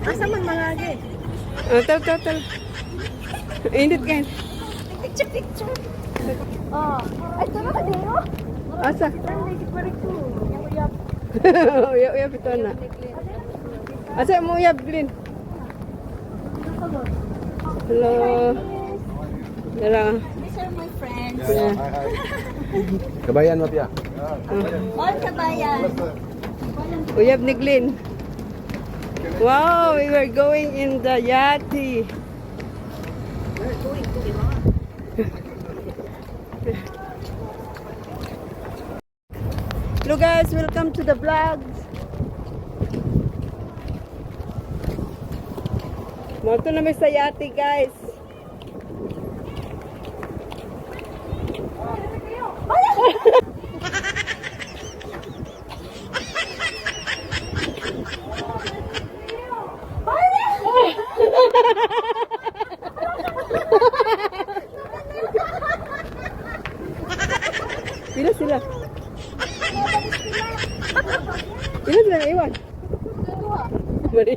Asa man mga age? Ah, tal, tal, tal. Init kayo. Picture, picture. Oh, ay tara ka dito. Asa? Uyab. Uyab, uyab ito na. Asa mo uyab, Glenn? Hello. Hello. These are my friends. Yeah. Kabayan, Mapia. All kabayan. Uyab ni Glenn. Wow, we were going in the yachty. Hello guys, welcome to the vlog. Moto na may sa yate, guys. Pila sila? Pila sila naiwan? Mali.